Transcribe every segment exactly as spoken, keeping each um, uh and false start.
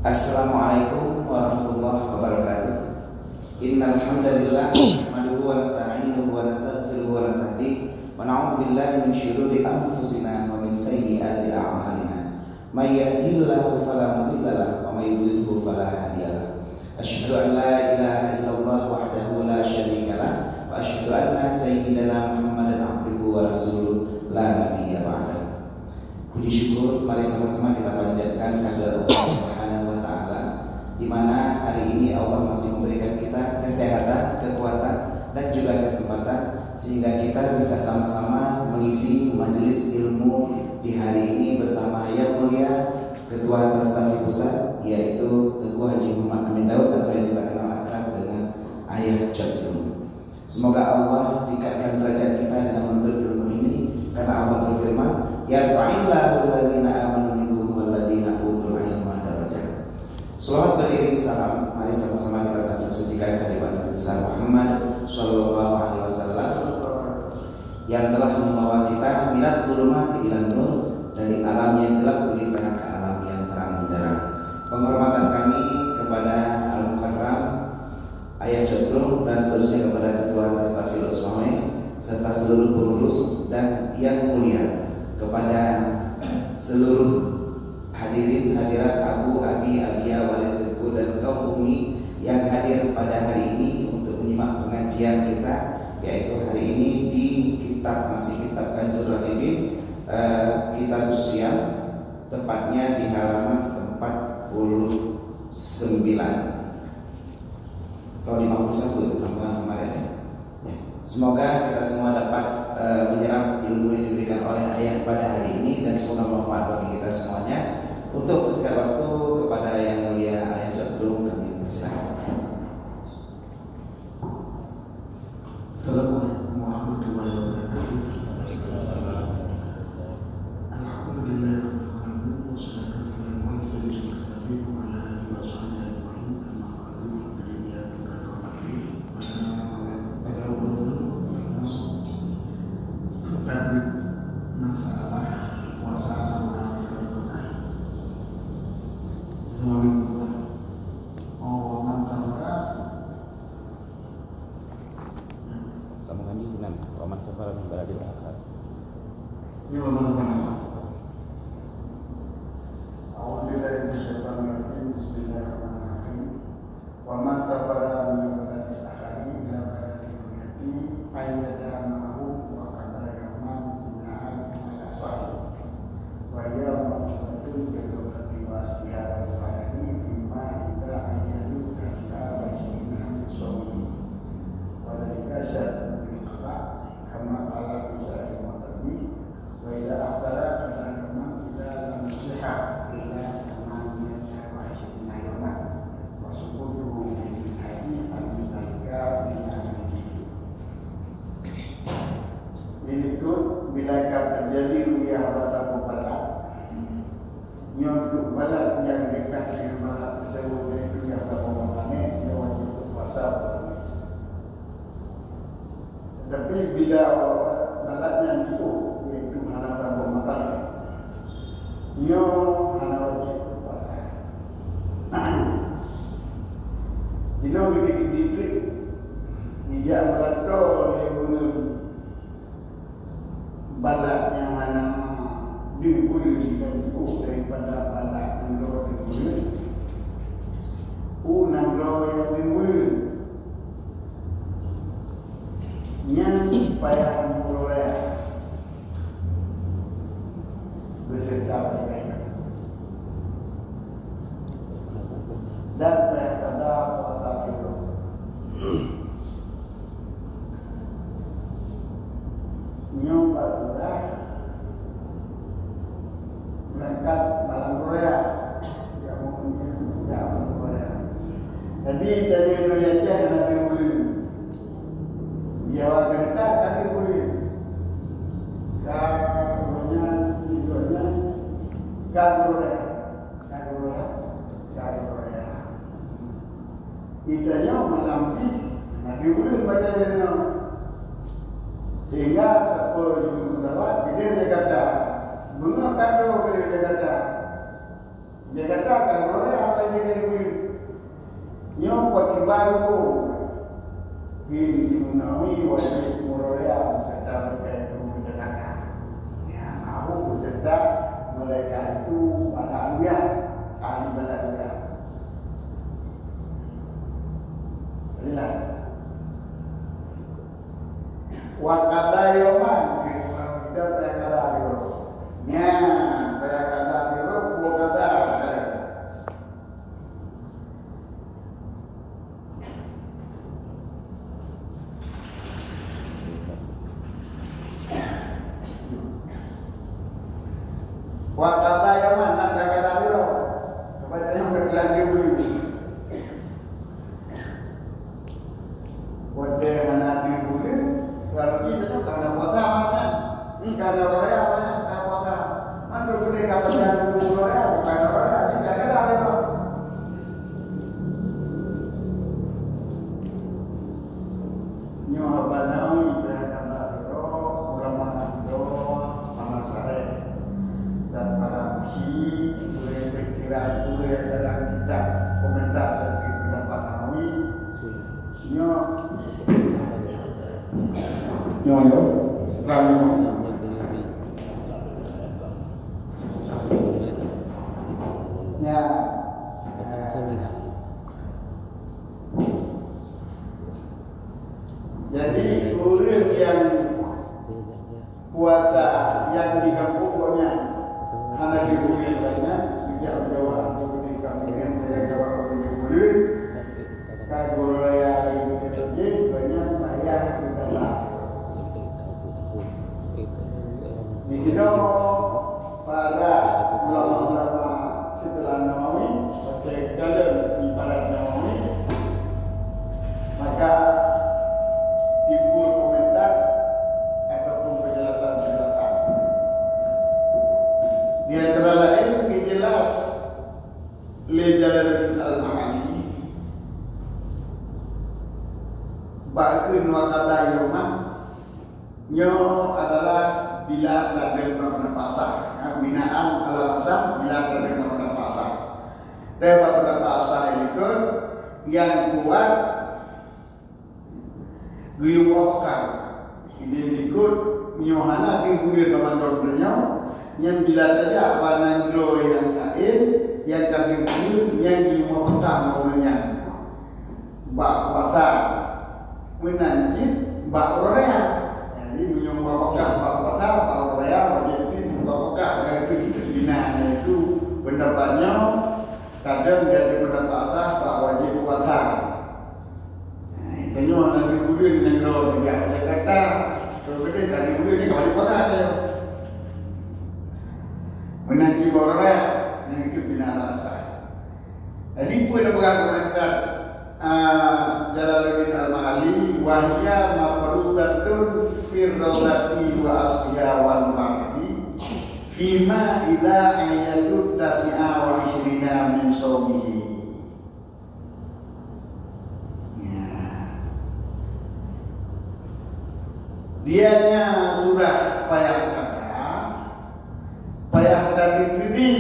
Assalamualaikum warahmatullahi wabarakatuh. Innal hamdalillah, nahmaduhu wa nasta'inuhu wa nastaghfiruhu wa nastahdih, wa na'udzu billahi min syururi anfusina wa min sayyiati a'malina. May yahdihillahu fala mudhillalah, wa may yudlilhu fala hadiyalah. Asyhadu an la ilaha illallah wahdahu la syarikalah, wa asyhadu anna sayyidana Muhammadan abduhu wa rasuluh, la nabiyya ba'dah. Puji syukur mari sama-sama kita panjatkan kehadirat Allah Subhanahu wa Ta'ala, di mana hari ini Allah masih memberikan kita kesehatan, kekuatan, dan juga kesempatan sehingga kita bisa sama-sama mengisi majelis ilmu di hari ini bersama Yang Mulia Ketua Tastafi Pusat, yaitu Teungku Haji Muhammad Amin Daud atau yang kita kenal akrab dengan Ayah Cot Truong. Semoga Allah tingkatkan derajat kita dengan menuntut ilmu ini, karena Allah berfirman, "Yarfa'illahu alladhina amanu minkum walladhina utul ilma darajat." Selawat beriring salam, mari sama-sama kita sanjung suntikan kehadirat Nabi besar Muhammad sallallahu alaihi wasallam yang telah membawa kita minaz zulumati ilan nur, dari alam yang gelap gulita ke alam yang terang benderang. Penghormatan kami kepada Al-Mukarram Ayah Cot Truong dan seterusnya kepada Ketua Tastafi Usmawi serta seluruh pengurus dan yang mulia kepada seluruh hadirin hadirat, abu, abi, abia, walid, teungku dan kaum umi yang hadir pada hari ini untuk menyimak pengajian kita, yaitu hari ini di kitab, masih kitab Kanzur Raghibin, eh, Kitab Siyam, tepatnya di halaman empat puluh sembilan atau lima puluh satu, ikut sambungan kemarin, ya. Ya. Semoga kita semua dapat, eh, menyerap ilmu yang diberikan oleh Ayah pada hari ini dan semoga bermanfaat bagi kita semuanya. Untuk mempersingkat waktu, kepada Yang Mulia Ayah Cot Truong kami persilakan. Assalamualaikum warahmatullahi wabarakatuh. Alhamdulillahirabbil alamin, wassalatu wassalamu ala sayyidil mursalin wa ala alihi wa sahbihi ajma'in, amma ba'du. Hadirin yang berbahagia, pada malam, pada malam, pada malam, tadi masalah puasa sama hari Jumat. Assalamualaikum. Oh, wa man safara. Sambungan di nan, wa man safara min baladil akhar. Ini wa man safara. A'udzubillahi minasyaitonirrajim. Bismillahirrahmanirrahim. Wa man safara min baladil akhari ila baladil jihati ayyada ma'ahu wa qada yauman bina'an ala sahih. Wa hiya ma'khuzatun bi lughati wa asliha wal faradi fi ma idza ayyadu tasi'a wa ishrina min shawmihi. Wa dzalika syartun lil qada, kama qala fi syarhil Mu'taqid, wa idza aftara qada yauman idza lam yusihha illa samaniyata wa ishrina yauman, wa suqutuhu min haji al-mutalika min ahlihi. Jadi tu, bila ka terjadi ru'yah basa mubalak, nyoe untuk balak nyang dekat dengan balak tersebut, iaitu nyang saboh mata nyoe, nyoe wajib berpuasa pada Khamis. Tapi bila balak nyan jiôh, iaitu hana saboh mata nyoe, nyoe hana wajib berpuasa. Jinoe geuti-geuti jijak meulantoe lé ureuëng balak nyang hana deuh buleuen dan jiôh daripada balak nyang droe deuh buleuen, u nanggroe nyang deuh buleuen. Nyan payah meuuroe raya. Beserta mereka. Dan payah kada puasa fitrah. Nyoe bak sudah berangkat malam raya. Ya, mungkin ya, malam raya. Jadi, dari Aceh nabi ulun. Jawa Gerta kaki kulit. Ka gurunyan, idonya, ka gurunyan, ka gurunyan, ka gurunyan. Itanyoe malam jih, nabi ulun baca jinoe. Sehingga kapal jumpa pesawat, gede Jakarta. Bunga kado gede Jakarta. Jakarta ka uroe raya, apa yang jadi buleuen? Nyoe pat kiban huköm. Keu Imam Nawawi wajéb uroe raya meuseutôt malaikat itu keu Jakarta. Ya, aku meuseutôt malaikat itu balak raya, ahli balak raya. Jelas. Wa qada yauman, kita payah qada di roh. Nyan, payah qada di roh, wa qada. Wa qada yauman, nan dah qada di roh. Coba tanya ke kelas dia boleh. Watèe hana teuh buleuen, berarti tanyoe ka hana puasa, kan? Nyoe ka hana uroe raya, kan? Ka puasa. Man teuh geude ka puasa buleuen uroe raya, bukan uroe raya, nyoe ka hana uroe raya. Nyoe haba Nawawi pih hana sidroe ulama, ulama syar'i dan para mufti, ulama pikiran, ulama dalam kitab komentar seperti pendapat Nawawi. Nyoe. Nyoe, nyoe. Terang nyoe. Ya. Jadi, ureueng nyang puasa nyang di kampung gobnyan hana di buleuen gobnyan, bijak meujawa atau di kampung nyan, saya jawab di buleuen, ka gurée raya di masjid, gobnyan payah meujawa. Di sinoe para ulama-ulama setelah Nawawi, watèe kalon ibarat Nawawi, maka timbul komentar ataupun penjelasan-penjelasan. Di antara lain, dijelas lé Jalaluddin Al-Mahalli, bak kheun wa qada yauman, nyoe adalah bila tadong bak meunan puasa. Ya, binaan ala rasam bila tadong bak meunan puasa. Dan bak meunan puasa ikot nyang kuat geuyue muwafaqah. Jadi, ikot nyoe hana teuh buleuen Ramadan nyoe, nyan bila tajak bak nanggroe nyang laén, nyang ka teuh buleuen, nyan geuyue muwafaqah buleuen nyan. Bak puasa. Meunan cit bak uroe raya. Jadi, meunyoe muwafaqah bak puasa, bak uroe raya wajéb cit muwafaqah. Nyan keuh binaan, yaitu pendapat nyoe, kadang jadi pendapat sah bak wajéb puasa. Nah, tanyoe hana teuh buleuen nanggroe tajak Jakarta. Kalau kita hana teuh buleuen, ka wajéb puasa tanyoe. Meunan cit bak uroe raya, nyan keuh binaan ala rasam. Jadi, peue na peugah komentar, ah, Jalaluddin Al-Mahalli, "Wa hiya mafrudatun fir radha'i wa asliha wal mar'i, fima idza ayyadut tasi'a wa isyrina min shaumihi." Ya. Dianya surah payah gata, payah tateukeudi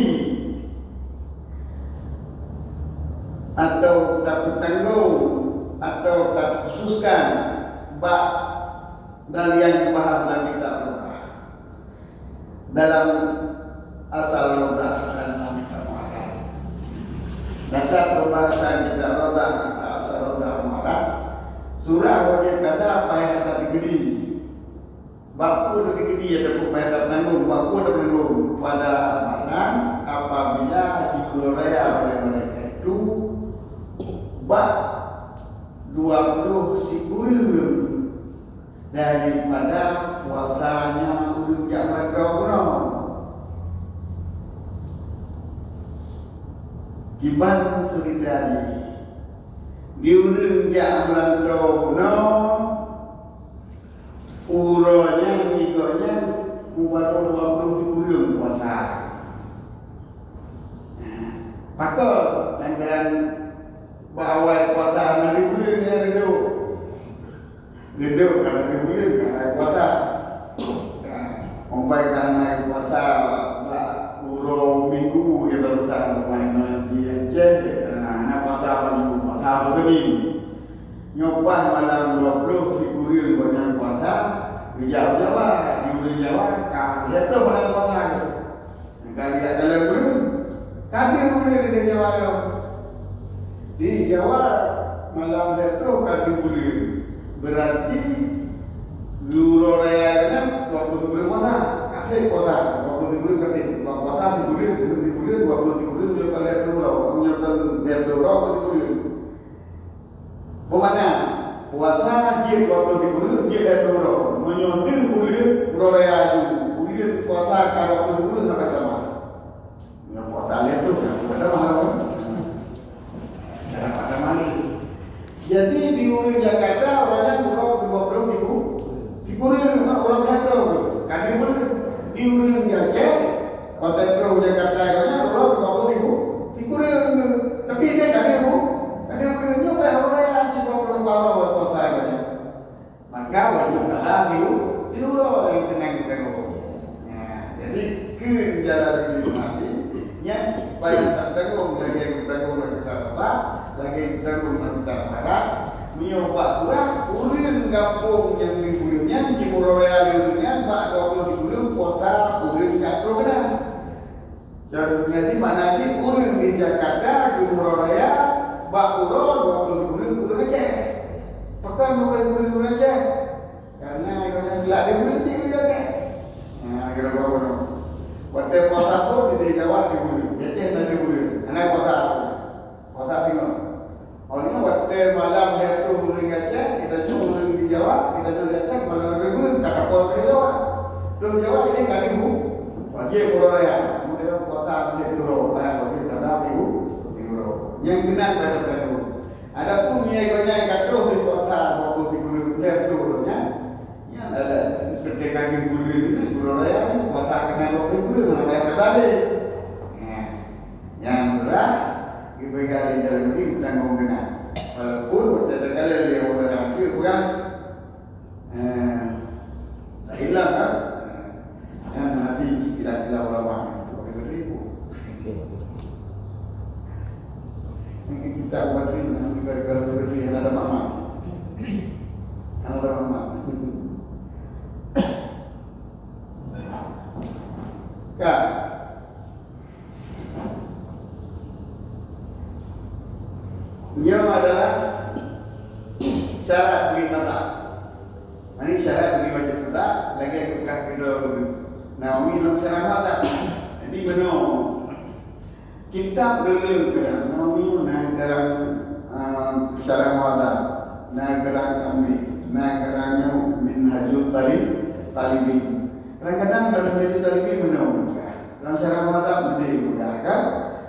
atau tapeutanggong atau takhususkan bak dan nyang bahas lam kitab Rodah. Dalam asal Rodah dan Al-Kitab Muharrar. Dasar pembahasan kitab Rodah, kitab asal Rodah Muharrar, surah wajéb gata payah tateukeudi. Bak peue tateukeudi ataupun payah tapeunanggong, bak peue tapeunanggong? Pada barang apabila jiuroe raya oleh malaikat itu bak dua ploh sikureueng daripada puasanya ureueng jak meulantoe bunoe. Kiban seurita jih, di ureueng jak meulantoe bunoe, uroe nyan ngon nyan mubaroe dua ploh sikureueng puasa. Pakon? Lantaran bak awai puasa hana di buleuen nyan reudôk. Reudôk ka hana di buleuen, ka hana puasa. Nah, sampai ka hana puasa bak uroe minggu dia baru sah. Nyoe ban malam dua ploh sikureueng gobnyan puasa, geujak Jawa, di ureueng Jawa ka lhèe ploh malam puasa. Ka geujak dalam ureueng, ka deuh buleuen di Jawa nyoe. Di Jawa malam lhèe ploh ka deuh buleuen. Berarti uroe raya nyan dua ploh sikureueng puasa. Ka sép puasa, dua ploh sikureueng ka sép. Sebab puasa sibuleuen, sibuleuen, dua ploh sikureueng, nyoe ka lhèe ploh uroe. Nyoe ka lhèe ploh uroe ka sibuleuen. Peue makna? Puasa jeuet dua ploh sikureueng, jeuet lhèe ploh uroe. Meunyoe deuh buleuen, uroe raya nyoe, buleuen puasa ka dua ploh sikureueng sampai tamat. Meunyoe puasa lhèe ploh, ka dapat tamat. Ka dapat tamat. Jadi, di ureueng Jakarta, uroe nyan uroe keudua ploh siku-, sikureueng, uroe lhèe ploh. Ka deuh buleuen. Di ureueng Aceh, Watèe trok u Jakarta nyan, uroe dua ploh siku-, sikureueng. Tapi dia ka deuh bu-, ka deuh buleuen nyoe, bah uroe raya cit dua ploh empat uroe puasa nyan. Maka wajéb qada siu-, siuroe nyang keunong teuh. Nah, jadi keu jalan Imam Ali, nyan payah tatanggong lagèe tatanggong lam kitab Allah, lagèe tatanggong lam kitab Muharram. Meunyoe bak surah, ureueng gampông nyang di buleuen nyan, jiuroe raya lé ureueng nyan bak dua ploh sikureueng puasa ureueng ka trok keunan. Jadi, makna jih ureueng di Jakarta geumeuraya bak uroe dua ploh sikureueng ureueng Aceh. Pakon dua ploh sikureueng ureueng Aceh? Karena gobnyan telah di buleuen cit ureueng Aceh. Nah, kira-kira begitu. Watèe puasa pun di Jawa di buleuen, di Aceh na di buleuen. Hana puasa. Puasa singoh. Awaknyan watèe malam lhèe ploh ureueng Aceh, kita semua ureueng di Jawa, kita semua di Aceh, malam lhèe ploh ureueng, ka tapeuet di Jawa. Trok Jawa ini kali bu, wajéb uroe raya. Kemudian puasa lhèe ploh uroe, bayang wajéb qada siu-, siuroe. Nyang keunan pada peureulèe. Adapun meunyoe gobnyan ka trok puasa dua ploh sikureueng, lhèe ploh uroe nyan, nyan ada ketika di buleuen ini, uroe raya ini, puasa keunan dua ploh sikureueng, hana payah qada lé. Nah, nyan surah, Ibu Gali Jalaluddin tanggong keunan. Walaupun watèe takalon lé ureueng ramé peugah, eh, tak hilang kan? Nyan masih istilah-istilah ulama. Kita umat ini, kalau kita hana ada makna. Hana ada makna. Kan? Nyoe adalah syarat bagi qada. Ini syarat bagi wajéb qada, lagèe peugah keudroe Nawawi lam Syarah Muhadzab. Jadi, meunoe kitab dulu keudroe Nawawi na keudroe, ah, Syarah Muhadzab, na keudroe Tamhid, na keudroe nyoe Minhajut Talib-, Talibin. Kadang-kadang dalam Minhajut Talibin meunoe. Lam Syarah Muhadzab meunan peugah kan?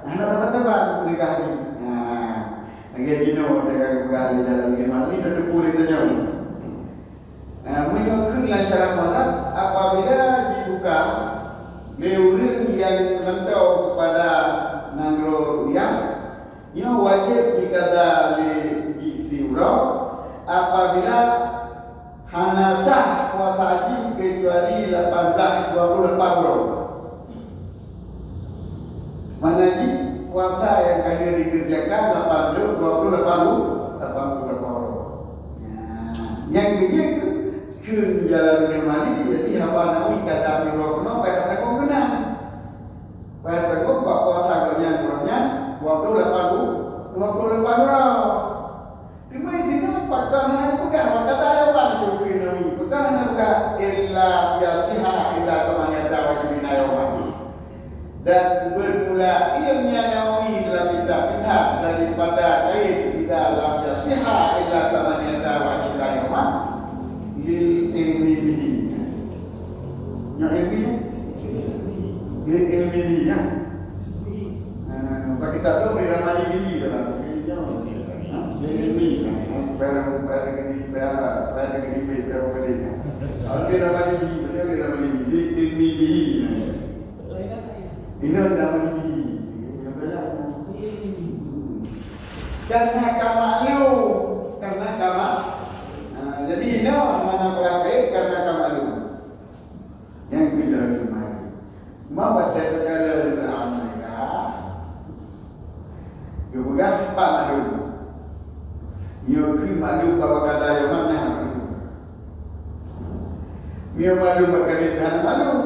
Hana saban-saban peugah jih. Nah, lagèe jinoe teuka peugah lé Jalaluddin Mahalli, tateupeue lé tanyoe. Nah, meunyoe kheun lam Syarah Muhadzab, apabila jibuka lé ureueng nyang meulantoe keupada nanggroe ru'yah, nyoe wajéb jiqada lé jih siuroe apabila hana sah puasa jih keucuali lapan blah, dua puluh lapan uroe. Makna jih, puasa nyang ka lheueh dikeureujakan lapan ploh, dua puluh lapan u-, lapan puluh lapan uroe. Nah, nyang keujeuet keu, keu jalan Imam Ali, jadi haba Nawawi kata siuroe keunoe, payah tanggong keunan. Payah tanggong bak puasa gobnyan, gobnyan dua puluh lapan u-, dua puluh lapan uroe. Teuma sinan pakon hana geupeugah, maka ta Nawawi itu keu Nawawi. Pakon hana peugah, "Illa yasiha illa samaniyata wa isyrina yauman." Dan bermula ilmunya Nawawi dalam kitab Minhaj daripada kaid "Idza lam yasiha illa samaniyata wa isyrina yauman" lil ilmi bihi. Nyoe ilmi? Lil ilmi bihi, ya. Ah, bak kitab tu, lil amali bihi, kan? Jadi, nyoe, ha? Lil ilmi, kan? Bayar, bayar lagi, bayar, bayar lagi, bayar lagi, kan? Kalau lil amali bihi, berarti lil amali bihi. Lil ilmi bihi, kan? Ini lil amali bihi. Karena ka maklum, karena ka ma-, ah, jadi, inoe hana peugah kaid karena ka maklum. Nyang keu jalan keumae. Ma watèe takalon Al-Maidah, geupeugah pat mandum. Nyoe keuh maklum bahwa kata Yaman nah maklum. Nyoe maklum bak kalian hana maklum.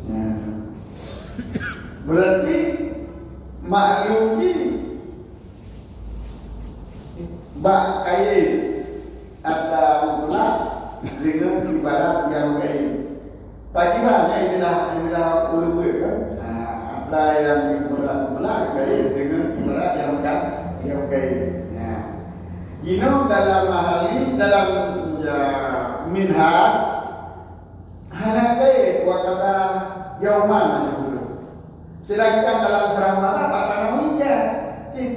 Nah. Berarti maklum jih bak kayée atra mutlak deungon ibarat nyang kayée. Pakiban, ya, istilah, istilah ulama kan. Nah, atra nyang ibarat mutlak kayée deungon ibarat nyang kan, nyang kayée. Nah. Jinoe dalam Ahli, dalam, ya, Minhaj, hana kayée, wa kata yauman hana kayée. Sedangkan dalam syarah mazhab, atra nawawi jih. Cit.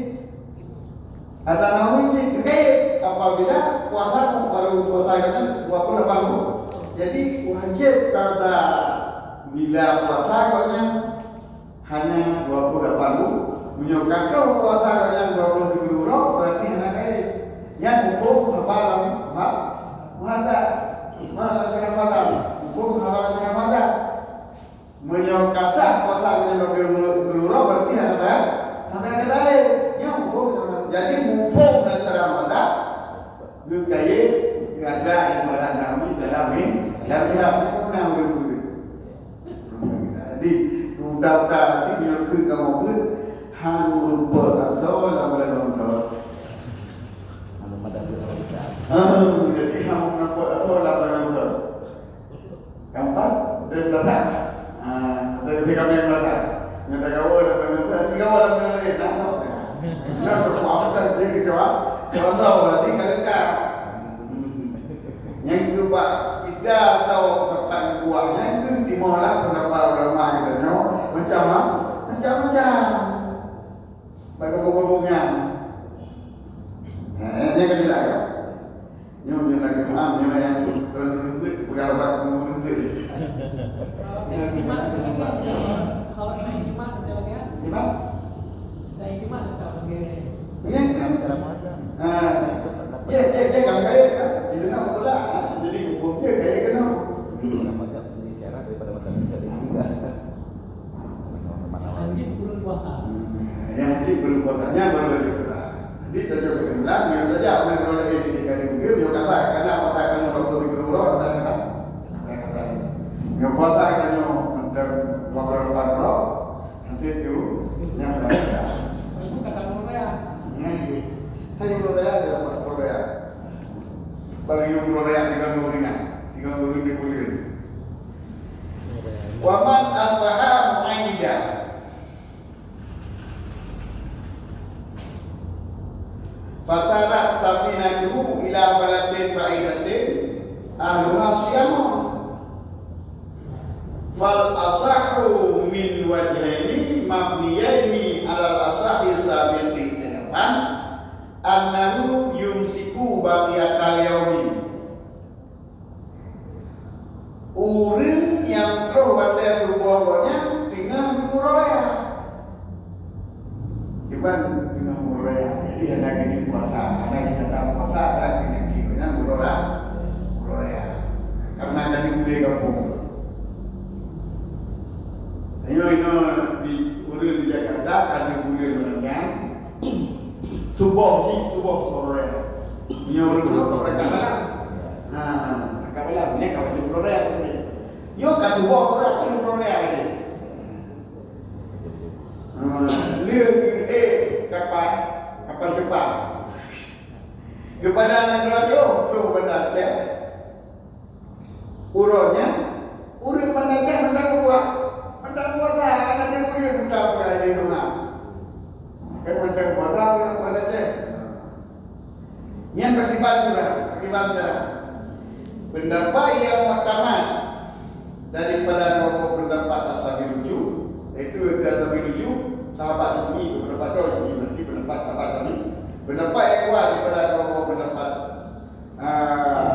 Atra nawawi jih, kayée. Apabila puasa, baru puasa kan dua puluh delapan bulan. Jadi, wajib kata bila puasa kan hanya dua puluh delapan bulan. Meunyoe ka troh puasa kan dua puluh tiga bulan, berarti hana kayée. Nyan huköm haba lam, ha? Mazhab. Haba lam syarah mazhab. Huköm haba lam syarah mazhab. Meunyoe ka sah puasa meunyoe dua puluh tiga uroe, berarti hana bayar, hana bayar kata laén. Nyoe muphom. Jadi, muphom dan syarah mazhab, geukayée, gata ibarat nami dalam min, dalam minhaj. Nah, ureuëng beuet. Jadi, mudah-mudahan nanti meunyoe keu kamoe beuet, hana lupa atau lam dalam motor. Ah, jadi, hana lupa atau lam dalam motor. Gampang, beutôi peulasan. Ha, beutôi si kami peulasan. Nyata gawa dan peulasan, si gawa dan peulasan, tangkap. Nah, semua apa tadi kecuali, contoh, di kalengka. Nyang keubah, kita tahu tempat buah, nyang ke di maulah pendapat ulama kita nyoe, macam, macam-macam. Bagi buku-buku nyan. Nah, nyang kejelas. Nyoe, nyoe lagée maaf, nyoe nyang kon reubeut, peugah bak reubeut. Kalau ijma, kalau ijma, kita lagi, ya. Ijma? Kita ijma, kita lagi. Ini kan. Ah. Dia, dia, dia kan kaya kan? Di sana betul lah. Jadi, hukum dia kaya kan? Ini mazhab jadi syarat daripada mazhab kita juga. Sama-sama. Wajib bulan puasa. Hmm, yang wajib bulan puasanya baru wajib kita. Jadi, tajak kesimpulan, yang tajak orang orang lain di kali mungkin, yang kata, karena puasa kan dua puluh tiga uroe, ada kata, ada kata lain. Yang puasa kita nyoe, macam dua puluh delapan uroe, nanti tu, yang berada. Itu kata Korea. Nah, itu. Hanya Korea aja, Pak, Korea. Bagi yang Korea, tiga puluh ringan, tiga puluh di kulir. Wa man asbaha mu'aidan. Fasarat safinatuhu ila baladin ba'idatin ahluha siyamun. Fal asahhu min wajhaini mabniyaini alal asahhi sabiqi aidan annahu yumsiku baqiyatal yaumi. Ureuëng nyang troh watée suboh gobnyan teungoh geumeuroya. Kiban teungoh geumeuroya. Jadi, hana geunyan puasa, hana geucatat puasa, dan geunyan kira nyan meuroya. Meuroya. Karena ka diulée gampông. Nyoe, nyoe di, ureuëng di Jakarta ka diulée meunyan. Suboh jih, suboh meuroya. Nyoe ureuëng keudroe ka rakaat malam. Ha, rakaat malam. Nyoe ka wajéb meuroya tadi. Nyoe ka suboh meuroya, ka meuroya tadi. Ha, lheueh geuék kapal, kapal seupang. Geupadan nanggroe jih, troh Banda Aceh. Uroe nyan, ureuëng Banda Aceh mantong geubuet. Mantong puasa, hana teupeue buta peue di rumah. Kan mantong puasa ureuëng Banda Aceh. Nyan pakiban curang, pakiban curang. Pendapat nyang muktamad daripada dua boh pendapat ashabi lucu, yaitu ashabi lucu, sahabat Syafi'i, pendapat dua Syafi'i, berarti pendapat sahabat Syafi'i. Pendapat nyang kuat daripada dua boh pendapat Ah,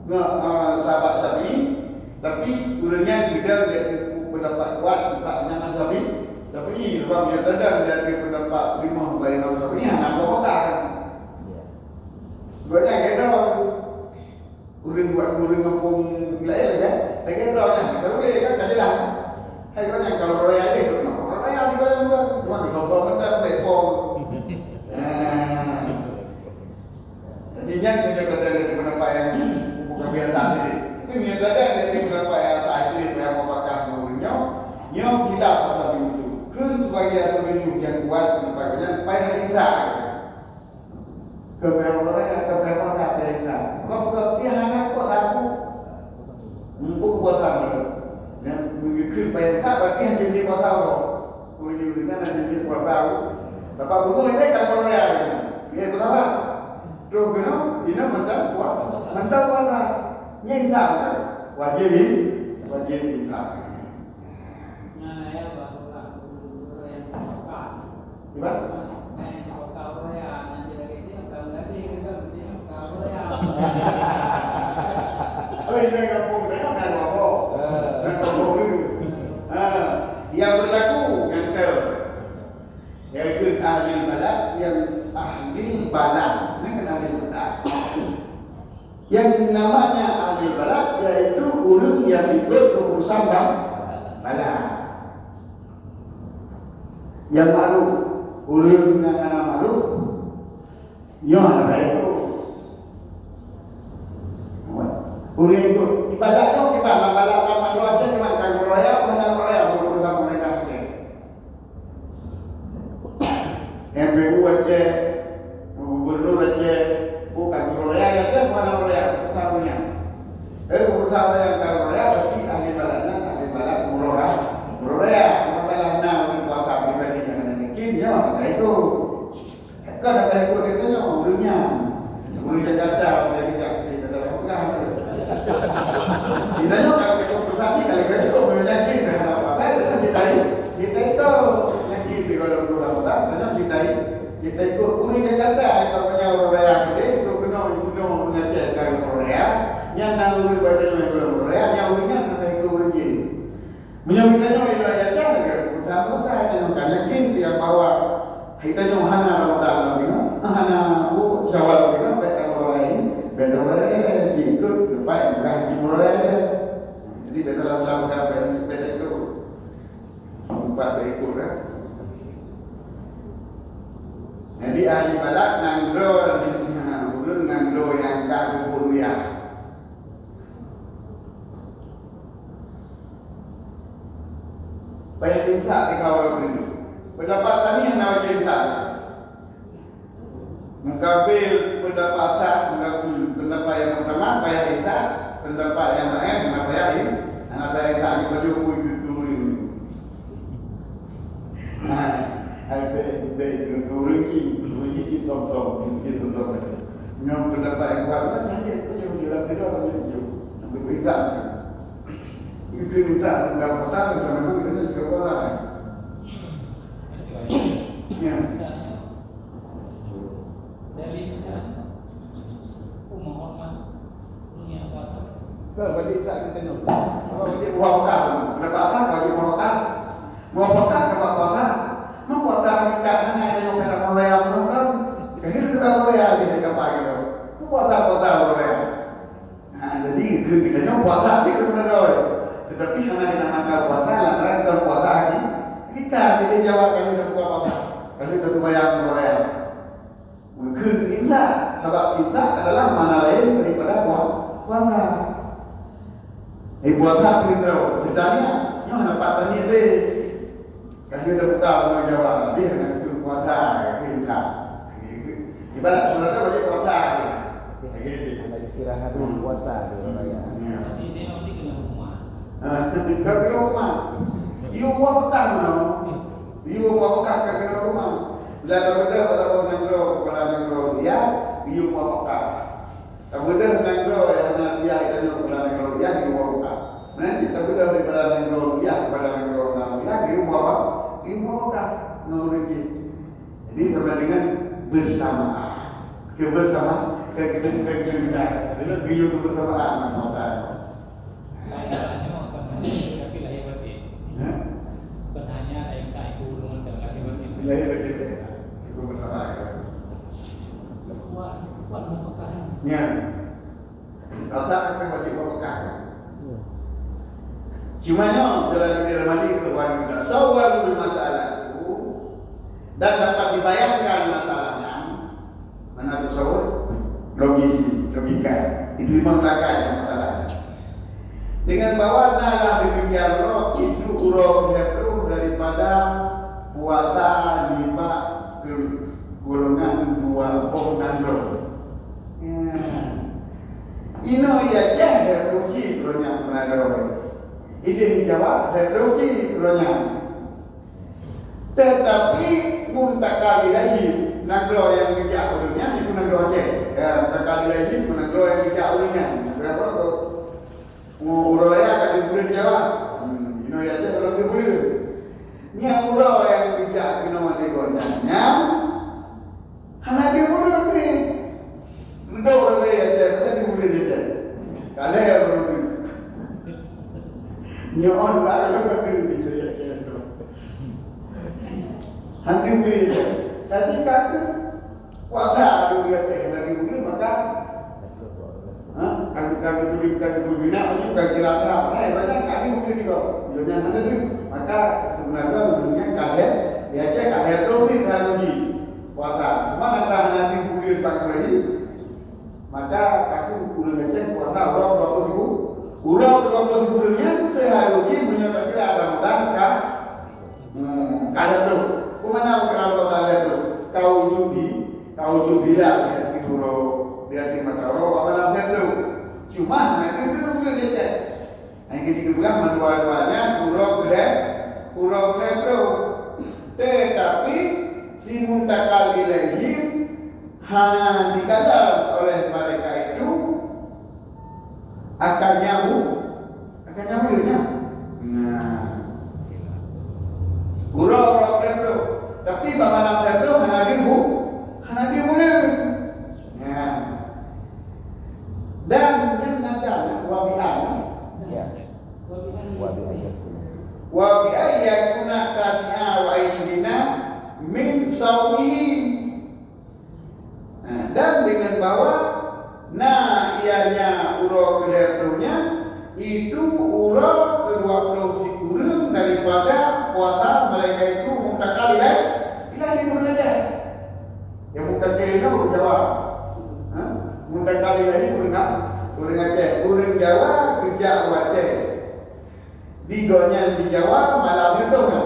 nge-, ah, sahabat Syafi'i, tapi ureuëng nyan geudong di pendapat kuat, tempat nyaman Syafi'i. Syafi'i, sebab nyan tadong di pendapat lima bak Imam Syafi'i, hana boh mata kan. Ya. Gobnyan geudong. Ureuëng buat ureuëng gampông laén lagée, lagée droe nyan, tak boleh kan, tak jelas. Hai gobnyan, kalau roh ayah dia, kenapa roh ayah tiga orang tu? Cuma tiga orang tu, baik. Biasa jadi. Tapi meunyoe teuka dari pendapat nyang asai sendiri, nyang meupakat meunyoe, nyoe khilaf asai sendiri. Kheun sebagai asai sendiri nyang kuat pendapat nyan, payah insa. Keu payah uroe, keu payah puasa, payah insa. Sebab bukan tiang hana kuasa aku. Mumpung puasa baru. Ya, mungkin payah insa berarti hanya jadi puasa uroe. Kau jadi insa hanya jadi puasa aku. Sebab bukan ini kan uroe ya. Ya, betul tak? Terus kena, ini mentang puasa. Mentang puasa. Ini insa, kan? Wajib ini, wajib insa. Gimana? Oh, ini kampung saya kan apa? Ah. Kan kampung ni. Ah, yang berlaku, kata. Yaitu ahli balad, yang ahli balad. Ini kan ahli balad. Yang namanya ahli balad yaitu ureuëng yang ikut keputusan ba-, balad. Yang makruh, ureuëng yang hana makruh, nyoe hana baik tu. Ureuëng ikut ibadat tu, ibadat lam balad, lam makruh aja, cuma kan raya, mana raya, keputusan pemerintah aja. M P U Aceh, Gubernur Aceh, bukan Gubernur Aceh, bukan Gubernur Aceh, satunya. Eh, urusan orang yang tahu Korea, berarti ahli baladnya, ahli balad Gubernur Aceh. Gubernur Aceh, masalah na orang kuasa pribadi yang ada yakin, ya, ada itu. Kan ada ikut dia tanya, orang dunia. Orang Jakarta, orang dari Jakarta, dia kata, "Apa pegang tu?" Dia tanya, kalau kita pesan ni, kalau kita tu, orang yakin terhadap apa? Saya tanya, kita, kita itu yakin di dalam Quran, tak? Tanya, kita, kita ikut orang Jakarta, kalau punya orang raya kita, terus kena orang Cina, orang Aceh, kalau orang raya, yang nak orang baca orang raya, yang orang yang nak ikut orang jin. Meunyoe geutanyoe inong ayah nyan lagèe peusah-peusah, tanyoe ka yakin tiep bahwa geutanyoe hana Ramadan lom inong, hana bu Syawal lom inong, bèk tamulai, bèk tamulai, jikheun leupah nyang peugah jimulai. Jadi, bèk salah-salah peugah, bèk, bèk itu. Empat bèk ikut dah. Jadi, ahli balad nanggroe, ulôn nanggroe nyang ka geupeubuet ruyah. Payah insa tika uroe nyoe. Peundapat tani hana wajéb insa. Meukabil peundapat sah, peundapat, peundapat nyang peurtama payah insa, peundapat nyang laén hana payah in-, hana payah insa, nyoe baju pun geuturi. Nah, hai bèk, bèk geuturi, geuturi cit som-som, cit som-som. Nyoe peundapat nyang kuat, nah, jadi, jadi, jadi, jadi, jadi, jadi, Itu minta enggak puasa, enggak memang kita juga puasa, kan? Ya. Kan wajib sah kita nyoe. Apa wajib muwafaqah? Enggak puasa, wajib muwafaqah. Muwafaqah enggak puasa. Mau puasa kita kan ada yang kata mulai apa kan? Kali kita mulai aja kita pakai. Puasa, puasa mulai. Nah, jadi keu geutanyoe puasa cit keu keudroe. Tetapi hana geutanyoe mantong puasa lantaran kon puasa haji. Kita jadi jawab kali dah buka puasa. Kali dah sembahyang raya. Mungkin insa, sebab insa adalah makna lain daripada pua-, puasa. Eh, puasa tu indra, sedangnya nyoh dapat tanya deh. Kan dia terbuka orang Jawa, dia nak ikut puasa, dia insa. Ibarat orang tu wajib puasa. Ada istirahat dulu puasa di orang raya. Ya. Ah, tak kena rumah. Dia buat petang mana? Dia buat petang tak kena rumah. Bila dah pada pada orang nanggroe, kepala nanggroe, ya, dia buat petang. Tabeudoh nanggroe nyang hana rupiah, geutanyoe keupada nanggroe rupiah, geuwoe buka. Meunan cit tabeudoh daripada nanggroe rupiah keupada nanggroe hana rupiah, geuwoe apa? Geuwoe buka ngon ureueng jih. Jadi, sama dengan bersamaan. Kebersamaan, ke-, ke-, ke-, ke-, dengan geuyue kebersamaan, nah, masa. Lain tanyoe akan mati, tapi lahir batin. Hah? Bukan hanya lain saiku, bukan lahir batin. Lahir batin, ya. Itu bersamaan, kan? Kuat, kuat mufakat. Ya. Asal kan wajib mufakat. Cuma nyoe, Jalaluddin Ramli keuh wajib tasawwur masalah tu dan dapat dibayangkan masalahnya. Mana tasawwur? Logis, logika. Terima kasih masalah. Dengan bahwa na lah demikian roh itu uroe lhèe ploh daripada puasa nibak ke golongan dua boh nanggroe. Ya. Inoe ya jah lhèe ploh cit uroe nyan meunan droe. Idéh Jawa lhèe ploh cit uroe nyan. Tetapi muntakal ilahi nanggroe nyang geujak ureueng nyan itu nanggroe Aceh. Ya, muntakal ilahi nanggroe nyang geujak ureueng nyan. Nanggroe apa tu? Uroe raya ka dibuleuen Jawa. Hmm, inoe Aceh belum dibuleuen. Nyang uroe nyang geujak keunoe lé gobnyan nyan hana dibuleuen pih. Meudoh lagèe Aceh, masa dibuleuen Aceh. Kalhèe ureueng. Nyoe dua orang tu. Hana dibuleuen Aceh. Tadi kata kuasa dulu Aceh hana dibuleuen maka Ha? Kami, kami tuli, kami tuli nak maju, kami kira sah. Hai, banyak kami mungkin juga. Nyonya mana ni? Maka sebenarnya ujungnya kalian, ya cek kalian terus di sana uji puasa. Cuma lantaran nanti mungkin Pak Ibrahim, maka kami udah ngecek puasa ulang dua puluh ribu. Ulang dua puluh ribu dengan sehari uji menyatakan Ramadan kan Hmm, ka lhèe ploh. Peue makna sekarang kota lhèe ploh? Ka ujoe bi, ka ujoe bila di hati uroe, di hati mata uroe, bak malam lhèe ploh. Cuma, na geugeu ulôn cecet. Nyang keuji geupeugah mandua-dua nyan uroe keulhèe, uroe keulhèe ploh. Teutapi, si muntakal ilaihim hana dikadar oleh mereka itu akan nyabu, akan nyabu dia nyan. Nah. Uroe-uroe keulhèe ploh. Tapi bak malam keulhèe ploh hana dibu, hana dibuleuen. Nah. Dan nyan ada wa bi an. Ya. Wa bi an yakuna. Wa bi an yakuna tasi'a wa isyrina min saumihim. Nah, dan dengan bahwa na ianya uroe keulhèe ploh nyan, itu uroe keudua ploh sikureueng daripada puasa mereka itu muntakal ilahi, ilahi ureueng Aceh. Ya, muntakal ilahi ureueng Jawa. Ha? Muntakal ilahi ureueng A-, ureueng Aceh. Ureueng Jawa geujak u Aceh. Di gobnyan di Jawa malam nyoe nyan.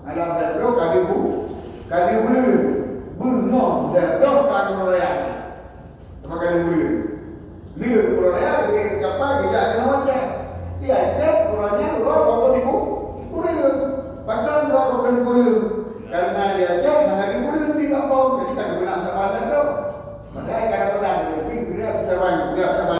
Malam nyoe ka dibu-, ka dibuleuen. Beungoh dan doh ka uroe raya. Teuma ka dibuleuen. Lheueh uroe raya, di kapal geujak keunoe Aceh. Di Aceh, uroe nyan uroe